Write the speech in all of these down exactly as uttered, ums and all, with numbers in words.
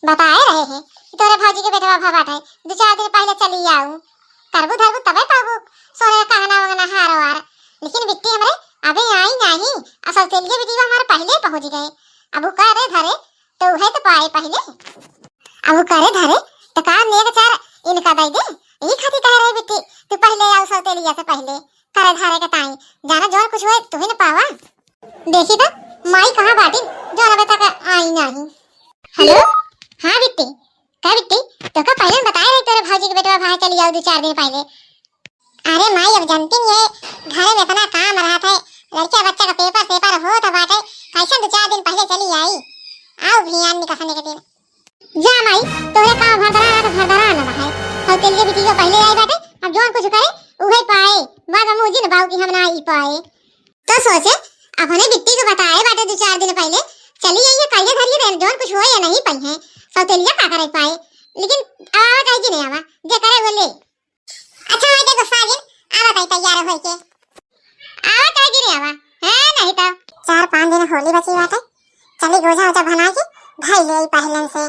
बताए रहे हैं कि तोरे भौजी के बेटवा भा बाटे, दो चार दिन पहिले चली आऊ, करबू धरबू तबे पाबू सोने का गहना वगना हार वार। लेकिन बिट्टी हमरे अबे आई नाही, असल तेलिया बिटिया हमारे पहिले पहुँच गए। अब उ करे धरे तो उहे तो पाए पहिले। अब उ करे धरे तो का नेग चार इनका दे दे, यही खातिर कह रहे बिट्टी तू पहिले आऊ सौतेलिया से पहिले करे धरे के ताई, जाना जौन कुछ होए तू ही न पावा। देखी तो माई कहाँ बाटी, जौन अबे तक आई नाही। हेलो, हाँ बिट्टी, का बिट्टी, तोका पहिले न बताए रही तोरे भौजी के बेटवा भाई चली आऊ दो चार दिन पहिले। अरे माई, अब जानती नहीं है, घरे में इतना काम रहत है, लड़का बच्चा का पेपर सेपर होत बाटे, कैसन दो चार दिन पहिले चली आई, आऊ भी आदमी कसने के दिन। जा माई, तोरे काम भरदरा ना तो भरदरा ना रहे, सौतेलिया बिटिया पहिले आई बाटे, अब जौन कुछ करे उहे पाए, बाद में मुँह जिन बाऊ की हम ना आई पाए। तो सोचे, अपने बिट्टी को बताए बाटे दो चार दिन पहिले, चली आई है, कहिए धरिए दे, जौन कुछ होए या नहीं पाई है, सौतेलिया का करे पाए, लेकिन आवा कहे कि नहीं आवा, जे करे वो ले। अच्छा, मैं देखो साजिन, आवा कहे तैयार होए के, आवा कहे कि नहीं आवा, है नहीं तो। चार पाँच दिन होली बची बाटे, चली गोझा ओझा बना के धई ले आई पहलन से,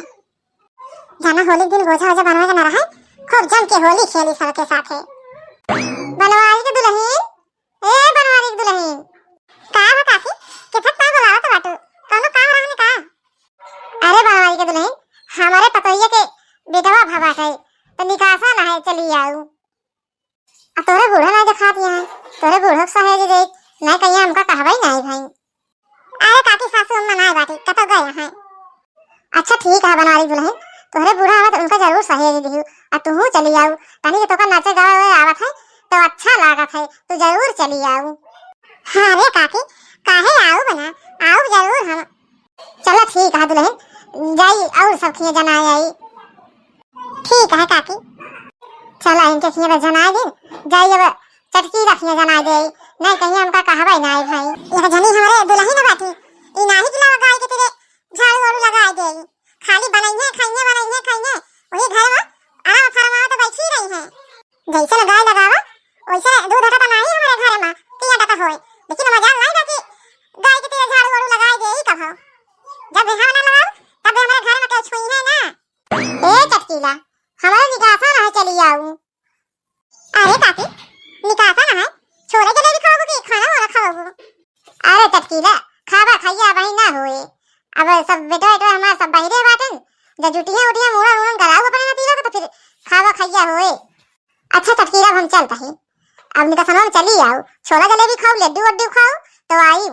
जाना होली के दिन गोझा ओझा बनवे के ना रहे, खूब जम के होली खेली सबके साथे। बनवारी के दुल्हन, ए बनवारी के दुल्हन, का हो काकी, किथक का बोलावत बाटू, कौनो काम रहने का? अरे बनवारी के दुल्हन, हमारे पतोहिया के बेटवा भवा है, तो निकासा ना है, चली आऊ। आ तोरे बूढ़ा ना देखात यहाँ, तोरे बूढ़ा के सहेज दे, नहीं कहिया हमका कहबे नहीं भाई। अरे काकी सासू अम्मा नाय बाटी, कतौ गए हैं। अच्छा ठीक है बनवारी दुल्हन, तोहरे बूढ़ा आवत उनका जरूर सहेज दिहू, आ तुहू चली आऊ, तनी के तोका नाचे गावे आवत है तो अच्छा लागत है, तू जरूर चली आऊ। हाँ रे काकी, काहे आऊ बना, आऊ जरूर हम। चला ठीक है दुल्हन, जाई और सब खिया जनाए आई। ठीक है काकी। चला इनके खिया बस जनाए दे, जाई अब चटकी रखिया जनाए दे, नहीं कहीं हमका कहबे ना आई भाई। यह जनी हमरे दुल्हन बाटी, ई नाही कि लावा गाय के तेरे झाड़ू वाड़ू लगाए दे, खाली बनइहे खाइहे बनइहे खाइहे, वही घर में आराम फरमावत बैठी रही है। जैसे न गाय लगावा वैसे दूध हटा तो नाही हमारे घर में किया डका होए, लेकिन मजाल नहीं ना कि गाय के तेरे झाड़ू वाड़ू लगाए दे ही कब हो, जब यहाँ ना लगाओ तब हमारे घर में केहू छुई है ना। ए चटकीला, हमारे निकासा ना है, चली आऊ। अरे काकी, निकासा ना है, छोले जलेबी खाओगे कि खाना वाना खाओगे? अरे चटकीला, खावा खैया अबही ना होए, अब सब बेटवा बेटवा हमार सब बहिरे बाटन, जब जुटिया उटिया मुड़ा उड़न गलाऊ अपने नतीजा को तो फिर खावा खैया होए। अच्छा चटकीला, अब हम चलत ही, अब निकासा में चली आऊ, छोला जलेबी खाऊ, लड्डू वड्डू खाऊ, तो आई।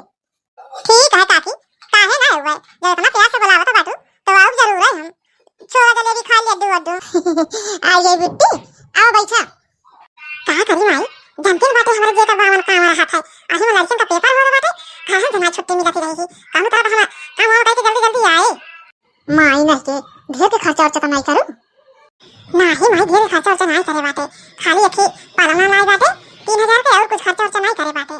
ठीक है काकी, काहे ना हुआ, जब इतना प्यार से बुलावत बाटू, तो आऊ जरूर है हम। छोला जलेबी खा ले, अड्डू अड्डू। आ ये बिट्टी, आओ बैठा। का करी माई, जानती न बाटे हमारे जेकर बावन काम रहत है, आही में लड़कियन का पेपर होले बाटे, कहाँ से ना छुट्टी मिलती रही, काम करत हमार काम वाम करके जल्दी जल्दी आए। माई नहीं के ढेर के खर्चा उर्चा तो नहीं करू। नाही माई, ढेर खर्चा उर्चा नाही करे बाटे, खाली एक ही पालना लाई बाटे तीन हजार के, और कुछ खर्चा उर्चा नाही करे बाटे।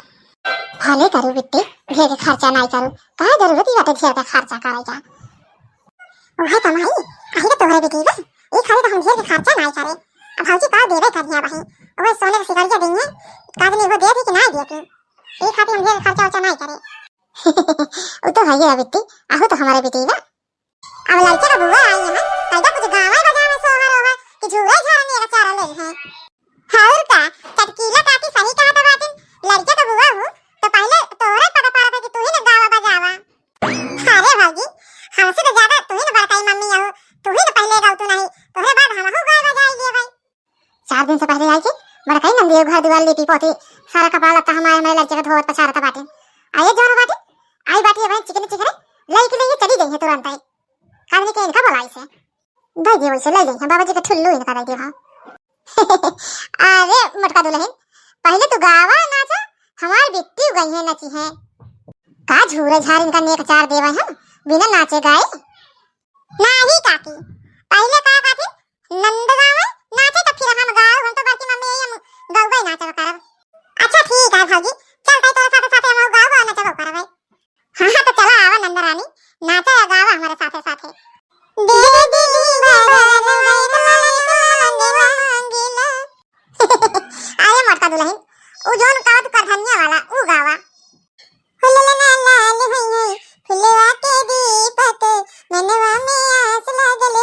भले करू बिट्टी, ढेर के खर्चा नाही करू, काहे जरूरत ही बाटे ढेर के खर्चा करे का? वह तो माई, आही तो तोहरे बेटी बा, ई खाली तो हम ढेर के खर्चा नाही करे। अब भौजी का देवे करिया बही, वह सोने के सिकड़िया देंगे, का जाने वो देती कि नाही देती, ई खातिर हम ढेर के खर्चा उर्चा नाही करे। वो तो है ही बिट्टी, आहू तो हमारे बेटी बा। अब लड़के का बुआ आई है, कैदा कुछ गावे बजावे सोहर ओहर कि झूले झारने का चारा ले है। और का, चटकीला काकी सही कहा था बातिन, लड़के का बुआ हूँ तो पहले तोहरे पता पड़ा था कि तू ही ना गावा बजावा। अरे भौजी, हमसे तो ज्यादा तू ही ना बड़काई मम्मी हो, तू ही ना पहले गाऊ तू नहीं, तोहरे बाद हम हो गाए बजाई लिए भाई। चार दिन से पहले आई के बड़काई नंदी घर दीवार लीपी पोती, सारा कपड़ा लत्ता हमारे हमारे लड़के का धोवत पछारत बाटे। आइए जोर बाटे, आई बाटी भाई चिकन चिकन लाई के लिए चली गई है तुरंत आई। कादनी के इनका बोलाई से दे दे वैसे ले ले बाबा जी का ठुल्लू इनका दे दे। हाँ। अरे मोटका दुल्हन, पहले तू गावा नाचा, हमारी बिट्टी गई है नची है। का झूरे झार इनका नेक चार देवा है बिना नाचे गाए। नाही काकी, पहले का कहती नंद गावे नाचे तो फिर हम गाओ, हम तो बड़की मम्मी यही हम गौबे नाचब करब। अच्छा ठीक है भौजी, चल तई तोरे साथे साथे हम गाओ और नचबो करब। हाँ हाँ तो चला आवा नंद रानी, नाचा या गावा हमारे साथे साथे। दे दिली बरन वैराग मांगे मांगे ला। अरे मोटका दुल्हन, उ जोन गावत करधनिया वाला उ गावा। हुललना लाल हुई हुई फुलवा के दीपक, मनवा में आस लागल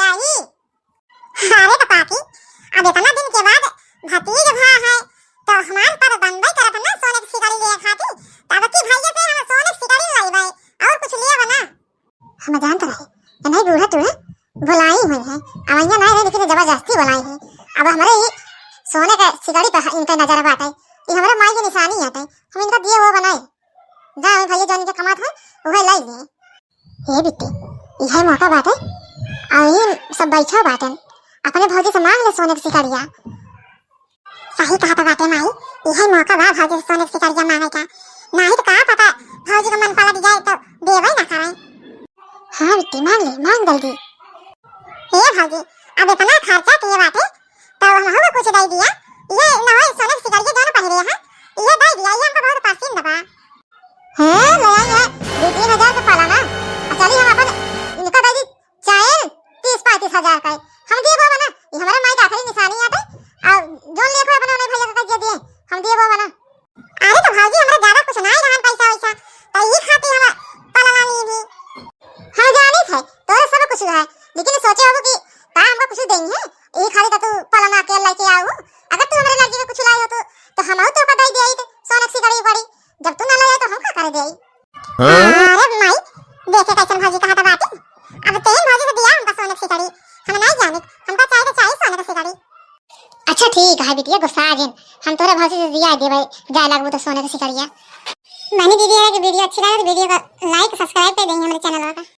आई। अरे तो पापी, अब इतना दिन के बाद भतीज भा है, तो हमार पर बनबे करत ना सोने के सिकड़ी लिए खाती, तब की भैया से हम सोने के सिकड़ी लाइबे, और कुछ लिए बना। हम जानत रहे कि नहीं बूढ़ा तू है, बुलाई हुई है, अवैया नहीं रहे, लेकिन जबरदस्ती बुलाई है। अब हमरे ही सोने के सिकड़ी पर इनका नजर बाटे, ये हमरे माई के निशानी आटे, हम इनका दिए वो बनाए। जा, हम भैया जौन के कमात है, उहे लाई लिए। ए बिट्टी, इहे मौका बाटे, अउर ई सब बैठा बाटेन, अपने भौजी से मांग ले सोने के सिकड़िया। सही कहत बाटे माई, इहे मौका बा भौजी से सोने के सिकड़िया मांगे का, नाही तो का पता भौजी के मन पलट जाए तो देवे ना करे। हाँ बिट्टी, मांग ले, मांग जल्दी। ए भौजी, अब इतना खर्चा किए बाटे, तो हमहू को कुछ दे दिया, ये नवे सोने के सिकड़िया जौन पहिरे हैं, ये दे दिया, ये हमको बहुत पसंद बा। हैं, ले आई है दो तीन हजार के पाला ना। आ चली हम अपन इनका दे दी चाहे तीस पैंतीस हजार का। हम दिए बाबा ना, ये हमारे माई का आखिरी निशानी आटे। और जो लेखो अपने उन्हें भैया का कहिए दिए, हम दिए बाबा ना। अरे तो भौजी, हमरा ज्यादा कुछ ना रहन पैसा वैसा, तो ये खाती हम पाला ला ली भी। हम जानी थे तोरे सब कुछ है, लेकिन सोचे होबो कि का हमको कुछ देंगे, ये खाली तो तू पाला ना के लेके आओ। अगर तू हमरे लड़की के कुछ लाई हो तो, तो हम तो का दे दिया सोने की सिकड़ी उकड़ी। जब तू ना ले तो हम का करे देई? हाँ? अरे माई, देखे कैसन भौजी कहत बाटी। अब तेन भौजी से दिया हमका सोने के सिकड़ी। हम नहीं जानित, हमका चाहे तो चाहे सोने के सिकड़ी। अच्छा ठीक है बिटिया, गुस्सा जिन, हम तोरे भौजी से दिया देबे, जाए लगबू तो सोने के सिकड़िया। मानी दीदी, अगर वीडियो अच्छी लगे तो वीडियो को like, subscribe कर देंगे हमारे चैनल का।